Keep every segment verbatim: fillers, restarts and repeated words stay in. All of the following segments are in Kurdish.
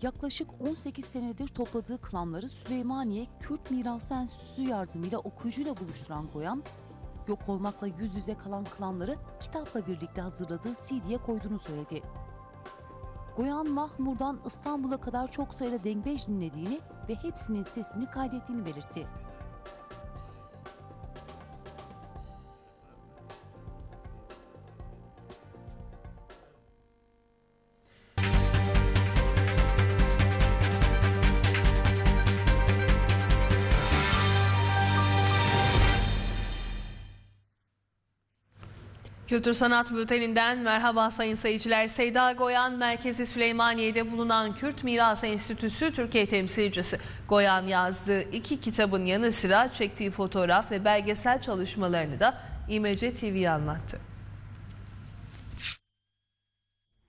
Yaklaşık on sekiz senedir topladığı klanları Süleymaniye Kürt Mirası Enstitüsü yardımıyla okuyucuyla buluşturan Goyan, yok olmakla yüz yüze kalan klanları kitapla birlikte hazırladığı C D'ye koyduğunu söyledi. Goyan, Mahmur'dan İstanbul'a kadar çok sayıda dengbej dinlediğini ve hepsinin sesini kaydettiğini belirtti. Kültür Sanat Bülteni'nden merhaba sayın seyirciler. Seyda Goyan, merkezi Süleymaniye'de bulunan Kürt Miras Enstitüsü Türkiye temsilcisi. Goyan yazdığı iki kitabın yanı sıra çektiği fotoğraf ve belgesel çalışmalarını da İmece T V'ye anlattı.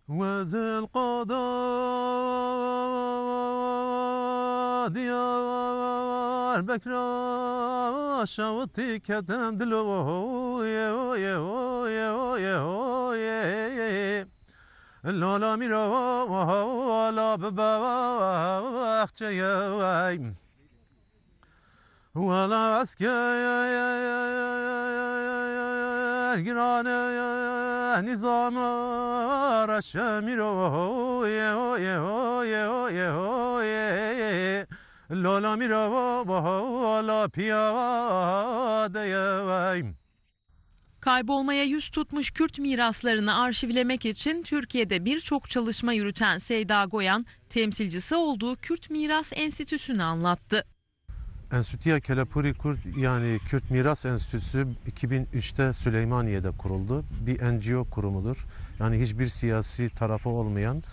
Wezil qada Diyarbekir şewitî ketin dilo, oye, oye, oye, oye, oye. Lola mîro, ala bi baxçeyê. Wela esker girane nîzama reşemîro, oye, oye, oye, oye, oye. Lola mîro, wela piya de ye. Kaybolmaya yüz tutmuş Kürt miraslarını arşivlemek için Türkiye'de birçok çalışma yürüten Seyda Goyan, temsilcisi olduğu Kürt Miras Enstitüsü'nü anlattı. Enstitüya Kelepuri Kürt, yani Kürt Miras Enstitüsü iki bin üçte Süleymaniye'de kuruldu. Bir N G O kurumudur. Yani hiçbir siyasi tarafı olmayan,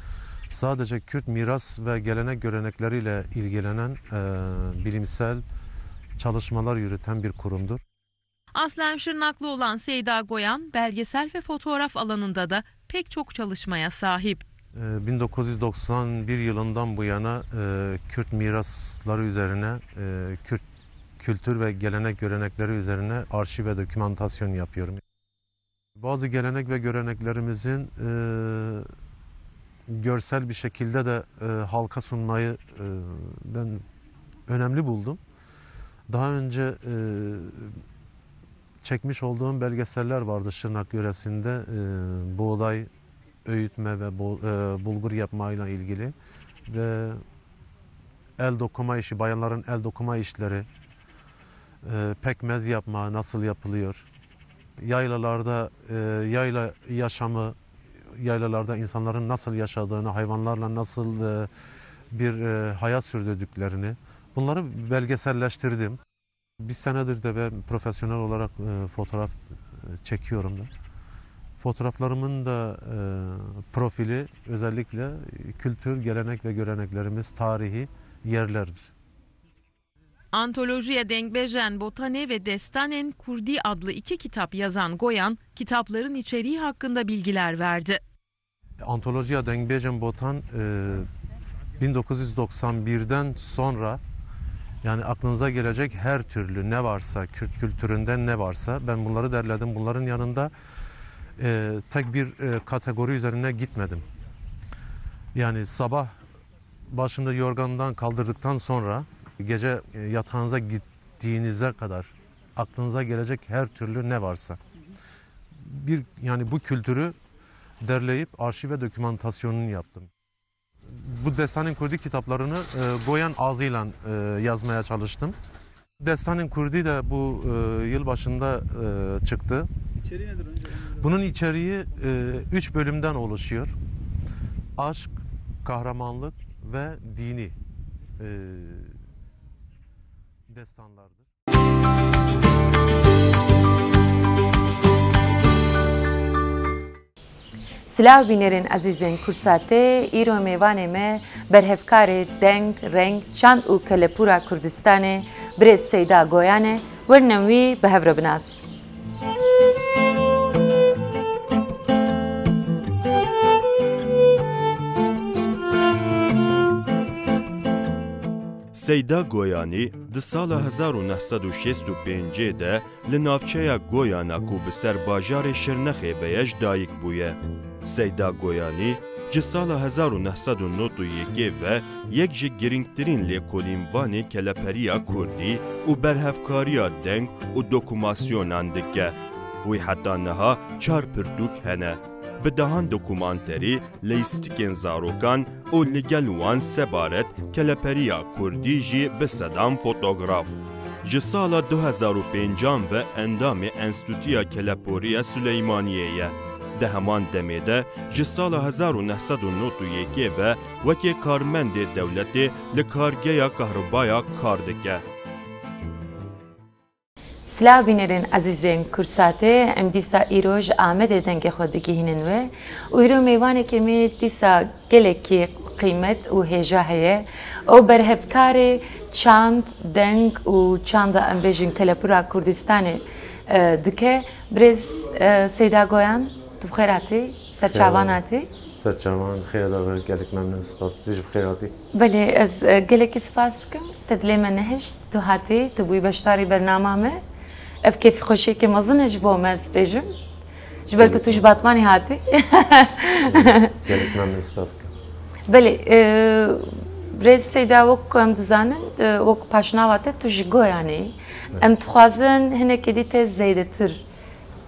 sadece Kürt miras ve gelenek görenekleriyle ilgilenen, e, bilimsel çalışmalar yürüten bir kurumdur. Aslen Şırnaklı olan Seyda Goyan, belgesel ve fotoğraf alanında da pek çok çalışmaya sahip. Ee, bin dokuz yüz doksan bir yılından bu yana, e, Kürt mirasları üzerine, e, Kürt kültür ve gelenek görenekleri üzerine arşiv ve dokümantasyon yapıyorum. Bazı gelenek ve göreneklerimizin, e, görsel bir şekilde de, e, halka sunmayı, e, ben önemli buldum. Daha önce, e, çekmiş olduğum belgeseller vardı Şırnak yöresinde. E, buğday öğütme ve bu-, e, bulgur yapmayla ilgili ve el dokuma işi, bayanların el dokuma işleri, e, pekmez yapma nasıl yapılıyor, yaylalarda, e, yayla yaşamı, yaylalarda insanların nasıl yaşadığını, hayvanlarla nasıl, e, bir, e, hayat sürdürdüklerini, bunları belgeselleştirdim. Bir senedir de ben profesyonel olarak, e, fotoğraf, e, çekiyorum da. Fotoğraflarımın da, e, profili özellikle kültür, gelenek ve göreneklerimiz, tarihi yerlerdir. Antolojiya Dengbêjên Botanê ve Destanên Kurdî adlı iki kitap yazan Goyan, kitapların içeriği hakkında bilgiler verdi. Antolojiya Dengbêjên Botan, e, bin dokuz yüz doksan birden sonra, yani aklınıza gelecek her türlü ne varsa, Kürt kültüründen ne varsa, ben bunları derledim. Bunların yanında, e, tek bir, e, kategori üzerine gitmedim. Yani sabah başını yorgandan kaldırdıktan sonra gece, e, yatağınıza gittiğinize kadar aklınıza gelecek her türlü ne varsa. Bir, yani bu kültürü derleyip arşiv ve dokümantasyonunu yaptım. Bu Destanên Kurdî kitaplarını, e, Goyan ağzıyla, e, yazmaya çalıştım. Destanên Kurdî de bu, e, yıl başında, e, çıktı. İçeriği nedir? Önce onu biraz Bunun içeriği, e, üç bölümden oluşuyor. Aşk, kahramanlık ve dini, e, destanlardır. Silav bînerên ezîzên Kurdsatê, îro mêvanê me berhevkarê deng, reng, çand û kelepûra Kurdistanê, birêz Seyda Goyan e, werine wî bi hev re binas. Seyda Goyanî di sala hezar û neh sed û şêst û pêncê de li navçeya Goyana ku bi ser bajarê Şirnexê ve ye ji dayik bûye. Seyda Goyanî Ji sala hezar û neh sed û nod û yekê ve yek ji girîngtirîn lêkolînvanê keleperiya kurdî û berhevkariya deng û dokumasyonan dike. Wî heta niha çar pirtûk hene. Bi dehan dokumanterî, leyîstikên zarokan û li gel wan sebaret keleperiya kurdî jî bi sedan fotograf. Ji sala du hezar û pêncan ve endamê Enstîtuya Keleporiya Silêmaniyê ye. Di heman demê de ji sala hezar û neh sed û nod û yekê ve wekî karmendê dewletê li kargeya kahribaya kar dike. Silav bînerên ezîzên Kursatê, em dîsa îro ji Amedê dengê xwe digihînin we û îro mêvanekê me dîsa gelekî qîmet û hêja heye. Ew berhevkarê çand, deng û çanda, em bêjin, kelepûra Kurdistanê, e, dike. Birêz, e, Seyda Goyan, tu bi xêr hatî, ser çavan hatî. Ser çavan, xêra da be, gelek memnun, spas. Tu jî bi xêr hatî. Belê, ez, e, gelekî spas dikim. Te dilê me nehişt, tu hatî, tu bûyî beşdarî bernama me. Ev kêfxweşiyeke mezin e ji bo me, ez bêjim. Ji ber ku tu ji Batmanê hatî. Gelek memnun, spas dikim. Belê, e, Birêz Seyda, wek ku em dizanin, e, wek paşnava te, tu ji Goyanê yî. Evet. Em dixwazin hinekê dî te zêdetir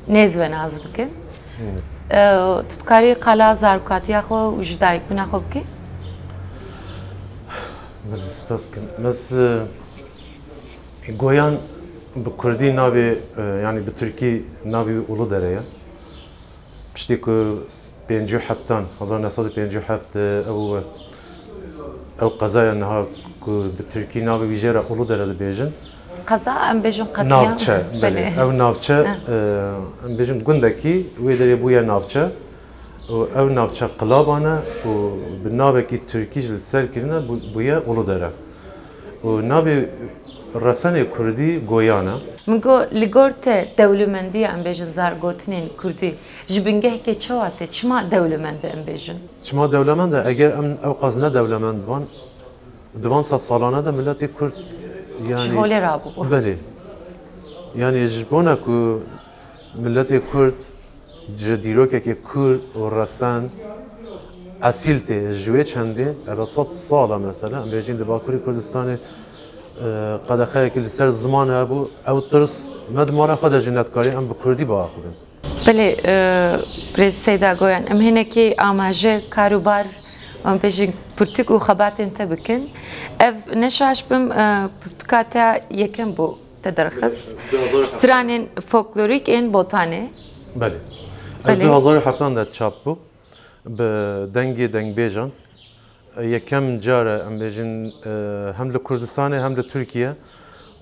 nêz ve nas bikin. Hmm. E, tu dikarî qala zarokatiya xwe û ji dayikbûna xwe bikî? Belê, spas dikim. Ez, e, Goyan bi kurdî navê, e, yanî bi tirkî navê wî Uludere ye. Piştî ku pêncî û heftan, hezar neh sed û pêncî û heft, e, ew, ew qezaya niha ku bi tirkî navê wî jê re Uludere dibêjin. Qeza, em bêjin qetiya. Navçe, belê. Belê. Ew navçe, Ha. e, em bêjin gundekî wê derê bûye navçe. Û ew navçe Qilaban e û bi navekî tirkî jî li ser kirine bû-, bûye Uludere. Û navê resenê kurdî Goyan e. Min got, li gor te dewlemendiya, em bêjin, zargotinên kurdî ji bingehekê çawa tê? Çima dewlemend e, em bêjin? Çima dewlemend e? Eger em ew qas ne dewlemend ban, di van sed salane de miletê kurd, yanî, ji holê rabûbû. Belê. Yanî ji bona ku miletê kurd ji dîrokekê kûr û resen esîl tê, ji wê çendê, eve sed sal e mesela, em bêjin di Bakurê Kurdistanê, e, qedexeyekî li ser ziman hebû, ew tirs me di mala xwe de jî nedikarî em bi kurdî biaxivin. Belê, e, Birêz Seyda Goyan, em hinekî amaje karûbar, em bêjin pirtûk û xebatên te bikin. Ev ne şaş bim, e, pirtûka te yekem bû te derxist. Stranên folklorîk ên Botanê. Belê. Belê. Ev du hazar û heftan de çap bû. Bi dengê dengbêjan. Yekem car e, em bêjin, e, hem li Kurdistanê hem li Tirkiye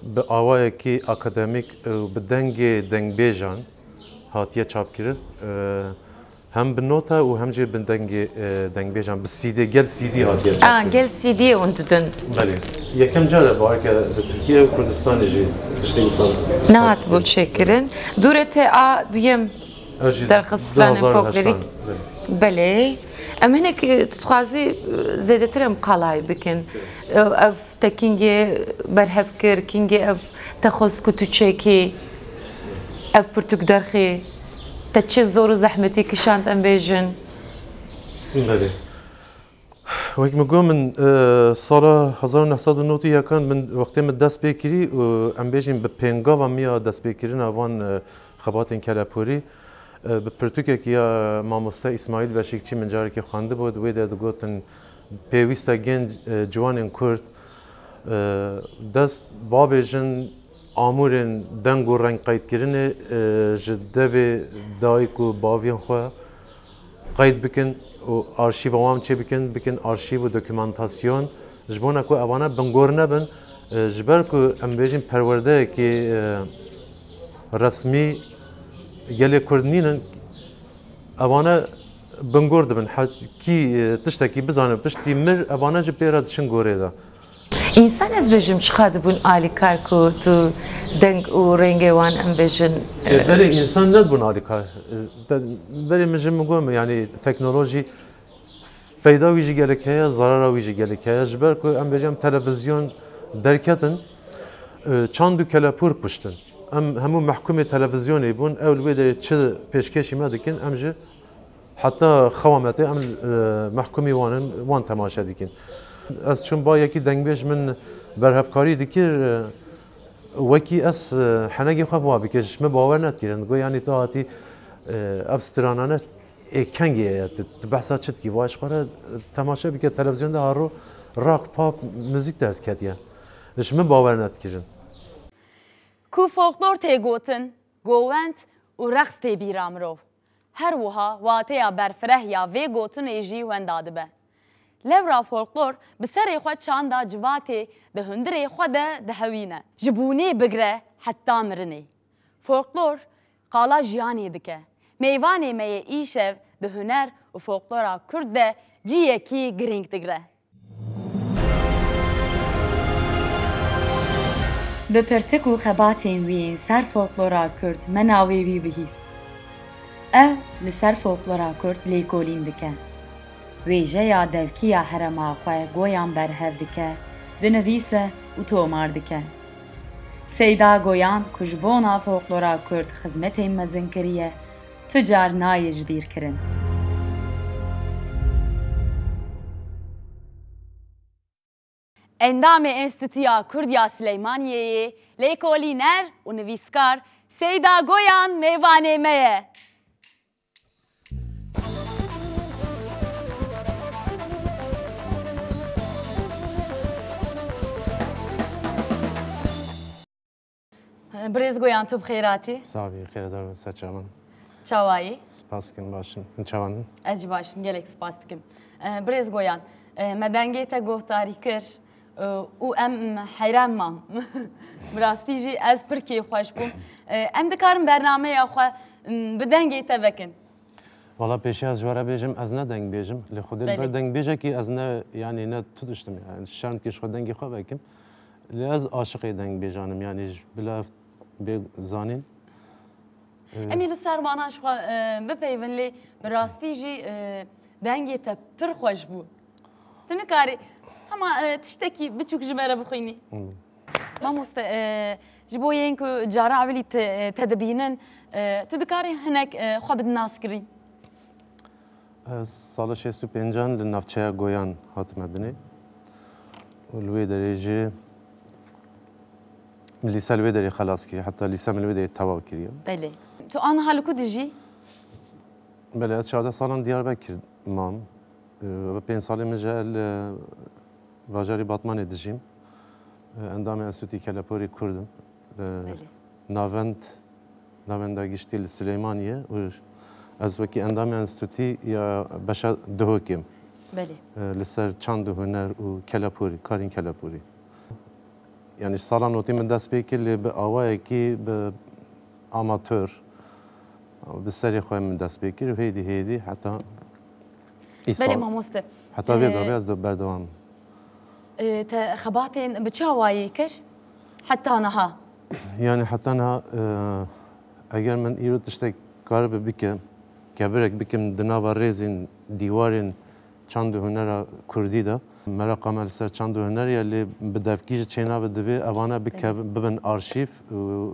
bi awayekî akademîk û bi dengê dengbêjan hatiye çapkirin. E, hem bi nota û hem jî bi dengê, e, dengbêjan, bi C D, gel C D hatiye çapkirin. A, gel C D hûn didin. Belê. Yekem car e, bawerke, li Tirkiye û Kurdistanê jî tiştê wisa nehatibû çêkirin. Dûre te a duyem. Ev jî derxist stranên folklorîk. Du hazar û heştan, belê. Belê. Em hinek, e, tu dixwazî, e, zêdetir em qalayî bikin. E, ev te kîngê berhev kir, kîngê ev te xwest ku tu çêkî, ev pirtûk derxî, te çi zor û zehmetî kişand, em bêjin? Belê. Wek min got, min, e, sala hezar û neh sed û nod û yekan min wextê min dest pê kirî û em bêjin bi pêngava min ya destpêkirina van, e, xebatên kelepûrî, e, bi pirtûkekî ya mamoste Îsmaîl Beşîkçî min carekî xwendibû, di wê de digotin pêwîst e genc, e, ciwanên Kurd, e, dest bavêjin, amûrên deng û rengqeydkirinê, e, ji devê dayik û baviyên xwe qeyd bikin û arşîva wan çêbikin, bikin arşîv û dokumentasyon, ji bona ku evane bingor nebin, e, ji ber ku em bêjin perwerdeyekî, e, resmî gelê Kurd nînin, evane bingor dibin. He-, kî, e, tiştekî bizane piştî mir, evane jî pê re diçin gorê de. Însan, ez bêjim, çiqas dibûn alîkar ku tu deng û rengê wan, em bêjin, e, belê, însan nedibûn alîkar. E, te, berê min ji min got, yanî teknolojî feyda wî jî gelek heye, zarara wî jî gelek heye. Ji ber ku em bêjin, em televîzyon derketin, e, çand û kelepûr kuştin. Em hemû mehkûmê televîzyonê bûn, ew li wê derê çi pêşkêşî me dikin, em jî Heta xewa me tê em, e, mehkumî wan in, wan temaşe dikin. Ez çûm ba yekî dengbêj min berhevkarî dikir, e, wekî ez, e, henegê xwe bi wa bike, ji min bawer nedikirin. Digot, "Yanî tu hatî, e, ev stranane ê kengê ye, tu, tu behsa çi dikî? Va ji xwe re, e, temaşe bike, televîzyon de haro rock, pop, muzîk derdiketiye." Ji min bawer nedikirin. Ku folklor tê gotin, govend û reqs tê bîra mirov. Her wiha wateya berfireh ya vê gotinê jî wenda dibe. Lewra folklor bi serê xwe çanda civatê di hundirê xwe de dihewîne. Ji bûnê bigre heta mirinê. Folklor qala jiyanê dike. Mêvanê me yê îşev di huner û folklora kurd de ciyekî girîng digre. Bi pirtik û xebatên wî ser folklora kurd me navê wî bihîst. Ew li ser folklora kurd lêkolîn dike. Wêjeya devkî ya herêma xwe Goyan berhev dike, dinivîse û tomar dike. Seyda Goyan ku ji bona folklora kurd xizmetên mezin kiriye, tu car nayê ji bîr kirin. Endamê Enstîtuya Kurd ya Silêmaniyê yê, lêkolîner û nivîskar Seyda Goyan mêvanê me ye. Birêz Goyan, tu bi xêr hatî. Sax bî, xêrdar bin, ser çavan. Çawa yî? Spas dikim, baş im. Hûn çawan in? Ez jî baş im, gelek spas dikim. Eh, Birêz Goyan, eh, me dengê te guhdarî kir, eh, û em heyran man. Bi rastî jî ez pir kêfxweş bûm. Eh, em dikarin bernameya xwe, mm, bi dengê te vekin. Wala pêşî ez ji we re bêjim, ez ne dengbêj im. Lê Xwedê li ber Belê. dengbêjekî ez ne, yanî ne tu tişt im. Yani şerm dike ji xwe dengê xwe vekim. Lê ez aşiqê dengbêjan im, yanî ji bila bê zanîn. Ee, Em ê li ser wana ji xwe, e, bipeyvin, lê bi rastî jî, e, dengê te pir xweş bû. Tu nikarî hema, e, tiştekî biçûk ji me re bixwînî? Hmm. Mamoste, e, ji bo yên ku cara ewilî te, e, te dibînin, e, tu dikarî hinek, e, xwe bidî naskirî? Ez sala şêst û pêncan li navçeya Goyan hatime dinê. Û li wê derê jî min lîse li wê derê xelas kiriye. Heta lîse min li wê derê tewa kiriye. Belê. Tu aniha li ku dijî? Belê, ez çardeh salan Diyarbekir mam. Ev pênc salê min jî li bajarê Batmanê dijîm. Endamê Enstîtûyê Keleporê Kurd im. Belê. Navend, Navenda Giştî li Silêmaniyê û ez wekî endamê enstîtûyê ya beşa Duhokê im. Belê. Li ser çand û huner û keleporî, karên keleporî. Yani sala notî min dest pê kir, lê bi awayekî bi amatör, bi serê xwe min dest pê kir û hêdî hêdî heta îsal. Belê mamoste. Heta vê Ee, gavê ez de berdewam im. Ee, te xebatên bi çi awayî kir? Heta niha. Yani heta niha, e, eger min îro tiştek karibe bike, kevirek bikim di nava rêzên dîwarên çand û hunera kurdî de. Meraqa me li ser çand û huner ye, lê bi devkî jî çênabe, divê evane bike, Belê. bibin arşîv û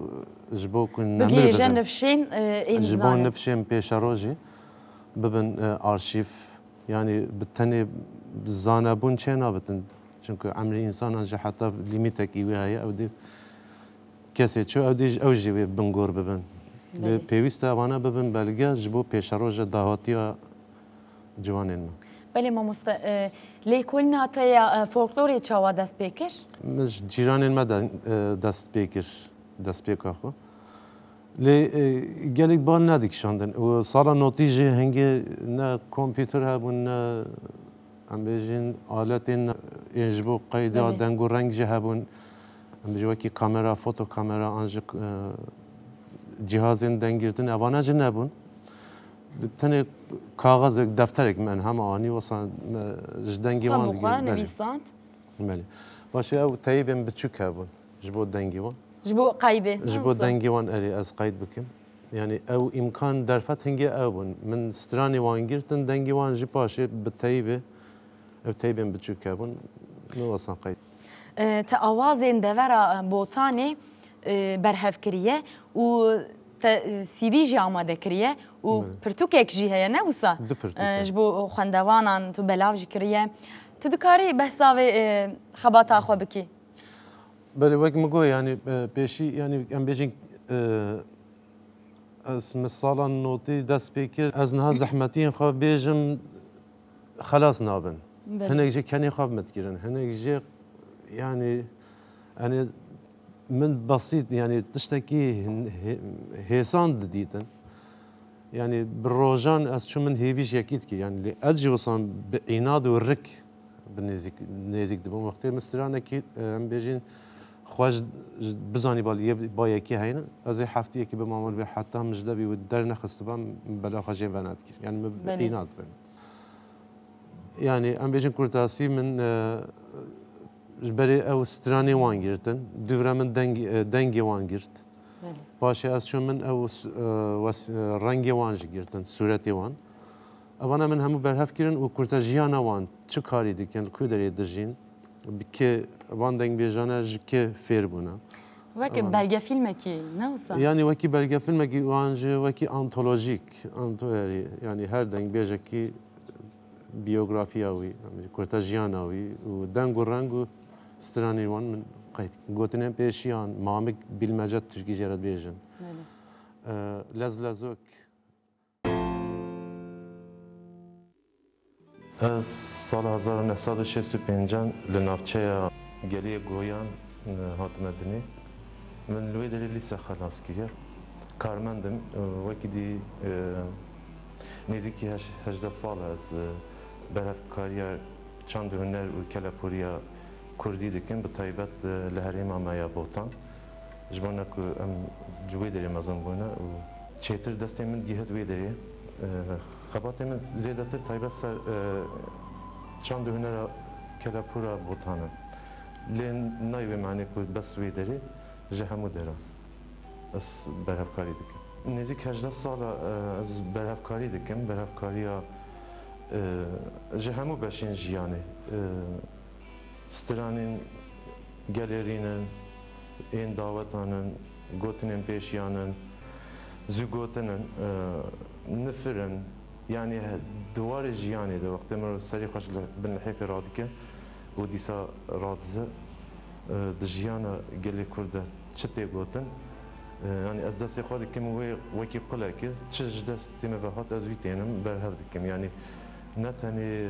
ji bo ku nemir Bigihêje bibin. nifşên, e, ên Ji bo zanîn. nifşên pêşerojî bibin, e, arşîv. Yani bi tenê zanebûn çênabitin. Çunku emrê însanan jî heta lîmîtekî wê heye, ew dê kesê çû, ew dê, ew jî wê bingor bibin. Lê Belê. pêwîst e evane bibin belge ji bo pêşeroja dahatiya ciwanên me. Belê mamoste, e, lêkolîna te ya, e, folklorê çawa dest pê kir? Min ji cîranên me de, e, dest pê kir, destpêka xwe. Lê, e, gelek bal nedikişandin. Û sala notî jî hingê ne kompîter hebûn, ne, em bêjin, aletên ên ji bo qeyda Belê. deng û reng jî hebûn. Em bêjin wekî kamera, foto kamera an jî, e, cihazên denggirtin, evana jî nebûn. Bi tenê kaxezek, defterek me hema anî, wisa me ji dengê wan Pamûk digir. wan Belê. nivîsand. Belê. Başê ew teyîbên biçûk hebûn ji bo dengê wan. Ji bo qeydê, Ji ha, bo wisa. dengê wan erê ez qeyd bikim. Yani ew îmkan derfet hingê ew bûn. Min stranê wan girtin, dengê wan jî paşê bi teyîbê, ew teyîbên biçûk hebûn, min wisa qeyd. E, te awazên devera, e, Botanê, e, berhev kiriye û Te, e, C D jî amade kiriye û Belê. pirtûkek jî heye, ne wisa? Du pirtûk, E, evet. Ji bo xwendevanan tu belav jî kiriye. Tu dikarî behsa vê, e, xebata xwe bikî? Belê, wek min got, yanî, e, pêşî, yanî, em bêjin, e, ez min sala notî dest pê kir. Ez niha zehmetiyên xwe bêjim, xelas nabin. Belê. Hinek jê kenê xwe bi min dikirin. Hinek jê, yanî, yanî, min besît, yanî, tiştekî hin-, hê-, hêsan didîtin. Yanî, bi rojan ez çûm min hêvî ji yekî dikir. Yanî, lê ez jî wisan bi înad û rik bi nêzîk, nêzîk dibûm. Wextê min stranekî, e, em bêjin, xwe ji, ji, bizanî ba li yê, ba yekî heyne, ez ê heftiyekî bimam li wê heta min ji devî wê dernexistibam, min bela xwe jê venedikir. Yanî min bi Belê. înad bim. Yanî em bêjin kurtasî min, e, ji berê ew stranê wan girtin. Dûvre min deng, e, dengê wan girt. Belê. Paşê ez çûm min ew s-, e, wes-, e, rengê wan jî girtin, sûretê wan. Evana min hemû berhev kirin û kurtejiyana wan çi karî dikin, li ku derê dijîn, bi kê van dengbêjane ji kê fêr bûne. Weke Evana. belgefîlmekî, ne wisa? Yanî wekî belgefîlmekî wan jî wekî antolojîk, anto-, yanî her dengbêjekî biyografiya wî, kurtejiyana wî û deng û reng û stranên wan min qeyd kir. Gotinên pêşiyan, mamik bilmece tirkî jê re dibêjin. Belê. E, lez lezok. Ez sala hezar û neh sed û şêst û pêncan li navçeya Geliyê Goyan, e, hatime dinê. Min li wê derê lîse xelas kiriye. Karmend im, e, wekî dî, e, nêzîkî heş-, hejdeh sal e ez, e, berhevkariya çand û huner û kelepûriya kurdî dikim, bi taybet, e, li herêma me ya Botan. Ji bona ku em ji wê derê mezin bûne û çêtir destê min digihît wê derê. E, xebatê min zêdetir taybet ser, e, çand û hunera kelepûra Botan e. Lê nayê wê manê ku bes wê derê, ji hemû deran ez berhevkarî dikim. Nêzîk hejdeh sal e, e, ez berhevkarî dikim. Berhevkariya, e, ji hemû beşên jiyanê, e, stranên gelêrîn in, ên dawetan in, gotinên pêşiyan in, zûgotin in, e, nifir in. Yanî he-, di warê jiyanê de wextê mirov serê xwe ji li-, bin lihêfê radike û dîsa radize, e, di jiyana gelê Kurd de çi tê gotin? E, yanî ez destê xwe dikim wê wekî qulekê, çi ji destê me ve hat ez wî tênim berhev dikim. Yanî ne tenê, e,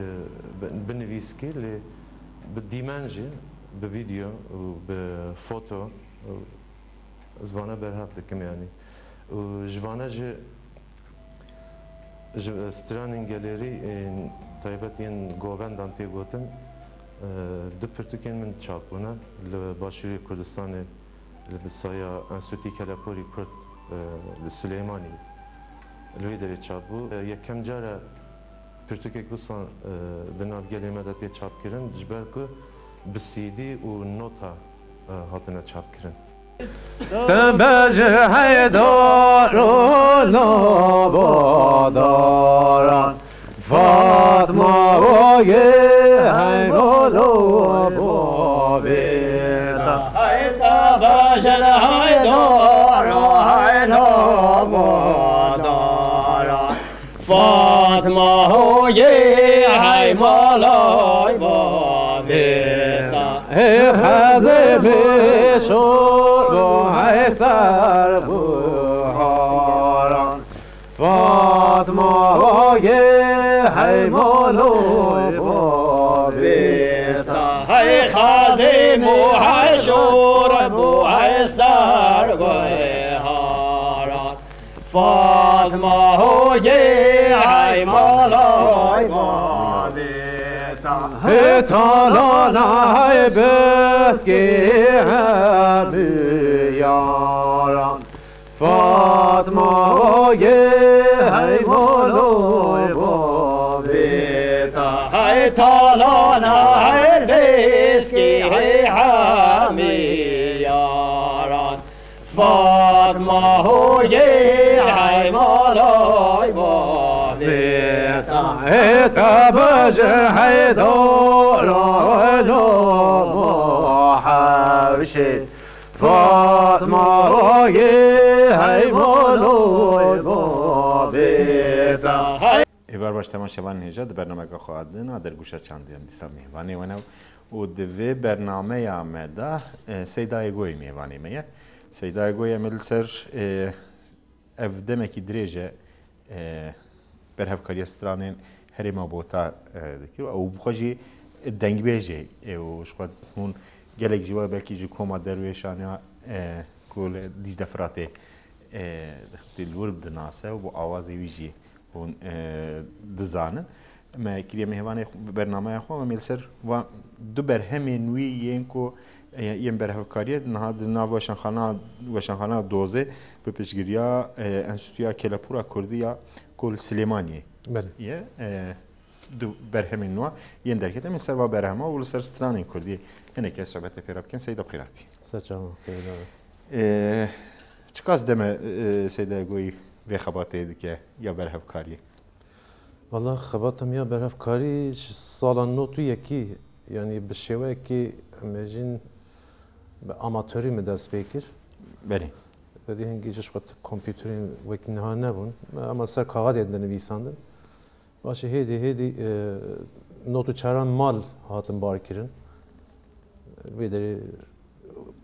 bi, bi nivîskê lê bi dîmen jî, bi vîdeo û bi foto, e, ez vana berhev dikim yanî. Û ji vana jî Ji stranên gelêrî, ên taybet yên govendan tê gotin, e, du pirtûkên min çap bûne li Başûrê Kurdistanê, li bi saya Enstîtûyê Kelepûrî Kurd, e, li Silêmaniyê. Li wê derê çap bû. E, yekem car e pirtûkek wisa, e, di nav gelê me de tê çapkirin, ji ber ku bi C D û nota, e, hatine çapkirin. Te bejê heydara navadaran, Fatma wayê heymalo bavê te. Hey te bejê heydara hey navadaran, Fatma hoyê hey malay bavê te. Hey xezê bê şor bo hey ser buharan. Fatma hoyê hey maloy bavê te. Hey xezê mo hey şor bo hey ser buharan. Fatma hoyê hey malay bavê te. Hey talana hey beskê hemû yaran. Fatma hoyê hey malay bavê te. Hey talana hey beskê hey hemû yaran. Fatma hoyê hey malay bavê te. Hey te bejê hey dara no mo hewşê. Fatma hoyê hey malay Baş temaşevanên hêja di bernameyeke xwe din a Dergûşa Çandê em dîsa mêvanê we ne û di vê bernameya me de, e, Seyda Egoyê mêvanê me ye. Seyda Egoyê em ê li ser, e, ev demekî dirêj e, e, berhevkariya stranên herêma Bota, e, dikir û bi xwe jî dengbêj e, e, û ji xwe hûn gelek ji we belkî ji koma derwêşan ya, e, ku li Dîcle Firatê, e, li wir dinase û bi awazê wî jî hûn, e, dizanin. Me kiriye mêvanê xwe, bernameya xwe, em ê li ser va du berhemên wî yên ku, e, yên berhevkariyê niha di nav weşanxana, weşanxana Dozê bi piştgiriya, e, Enstitûya Kelepûra Kurdî ya ku li Silêmaniyê Belê. ye, e, du berhemên nû yên derket. Em ê li ser va berhema û li ser stranên Kurdî hinekî sohbetê pê re bikin. Seyda Qîratî. Ser çava, Seyda. E, çiqas dem e, e, Seyda Egoyî vê xebatê dike ya berhevkariyê? Valla xebata min ya berhevkarî ji sala nod û yekî, yanî bi şêweyekî em bêjin bi amatorî min dest pê kir. Belê. Êdî hingî ji xwe kompîterên wekî niha nebûn. Me hema ser kaxezê dinivîsandin. Paşê hêdî hêdî, e, nod û çaran mal hatin barkirin. Vê derê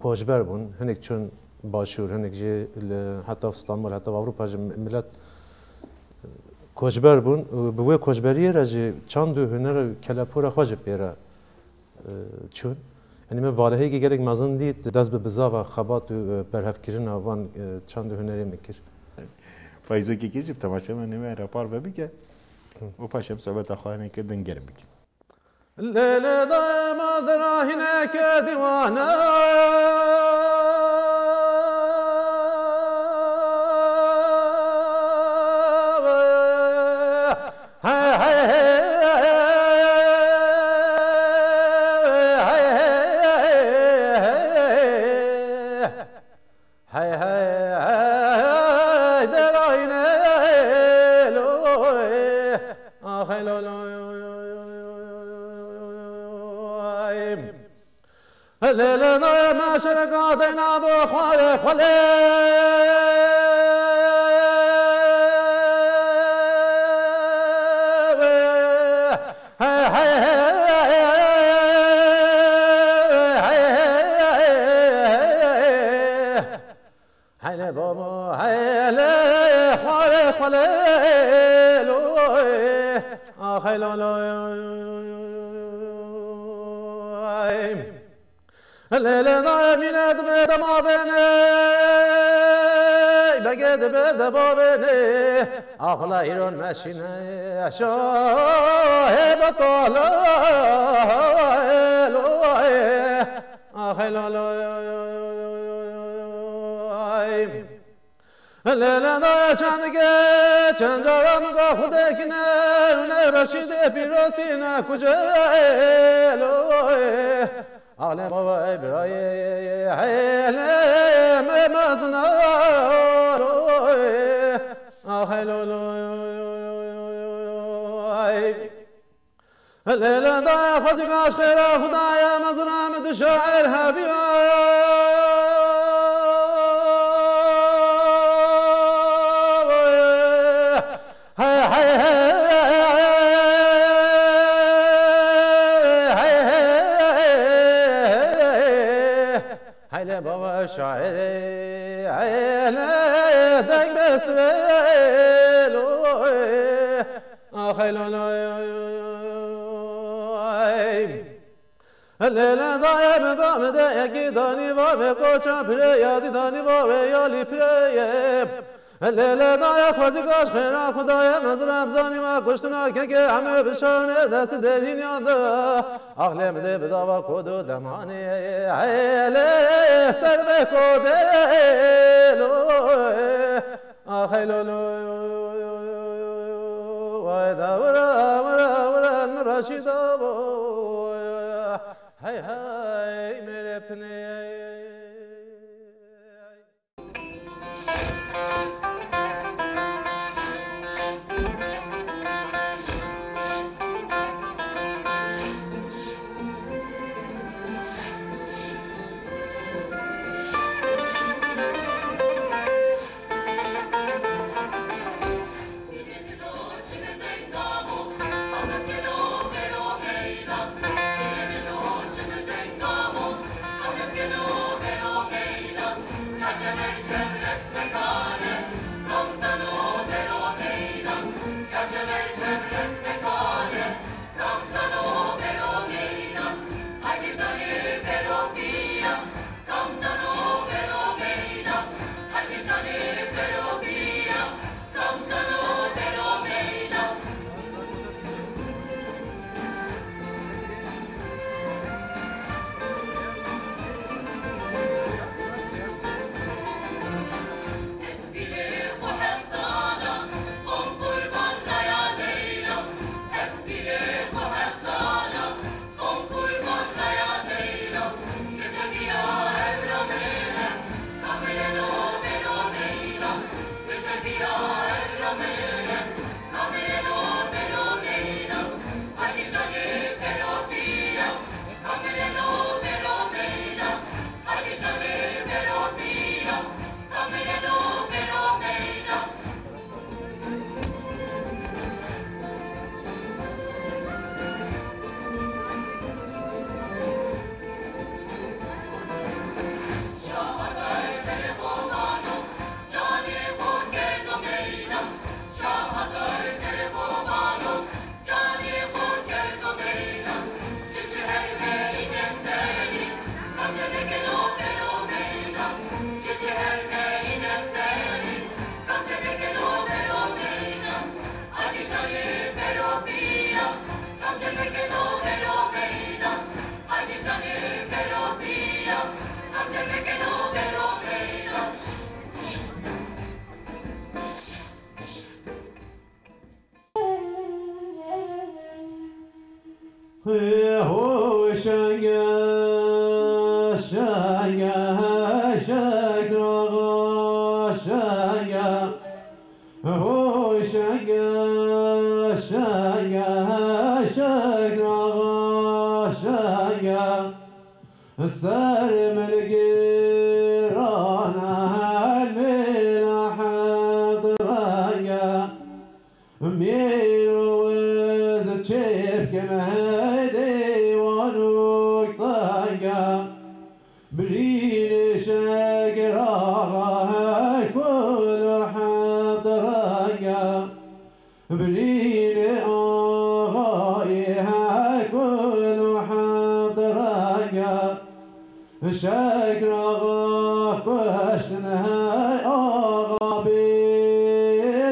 koçber bûn. Hinek çûn başûr, hinek jî li heta Stenbol, heta Ewropa jî milet koçber bûn. Û bi wê koçberiyê re jî çand û huner û kelepûra xwe jî pê re, e, çûn. Yanî me valehêkî gelek mezin dît, dest bi bizava xebat û, e, berhevkirina van, e, çand û hunerê min kir. Payîzokekê jî bi temaşevanê me re parve bike û paşê em sohbeta xwe hinekî din germ bikin. Lê lê dayê ma dirahîneke dîwane. Hey, hey, hey, hey, hey, hey. Hey, hey, hey, hey, derayne loy. Ah, hey, loy, loy, loy. Lê, lê, loy, ma şereka de na bo xwale, xwale. Hey, hey, hey, hey, hey, hey, hey, hey. Hele baba, hele xwale, xwale, loy. Ah, hele, loy. Lê, lê, dayê mîne dibe dema bêne, begê dibe dema bêne. Axla îron meşîne, şahê betala, loy. Axê laloy. Lê lê dayê çend ge, çend cara min ga xwedê kine, ne reşîdê pîrosî ne kucê loy. Axê lê baba ey birayê, hey lê me mezna loy. Axê laloy. Lê lê dayê xwezî gaş xêra Xwedayê mezra min du şair heviya. Hey, hey, hey. Hey lê baba şairê, hey lê deng bestrê loy. Axê laloy. Lê lê dayê min ga min de yekî danî va vê qoça pirê ya dî danî va vê yalî pirê ye. Lê lê dayê xwezî gaş xêra Xwedayê mezra bizanî ma kuştina kekê hemê bi şanê dest derhîniyan de. Axlê min dê bi dava kodo demanê. Hey lê ser vê kodê loy. Axê loloy, vay da vira, vira, vira, min reşîda bo. Hey, hey, mêrê pinê. Şenge, şenge, şekra şenge. Ho şenge, şenge, şekra şenge. Ser min giran e, mîna heft renge. Mîroz çêbkim hey dêwan û tenge. Birînê şekir axa hey kul û heft renge. Birînê axayê hey kul û heft renge. Şekir axa kuştin hey axa bêdenge.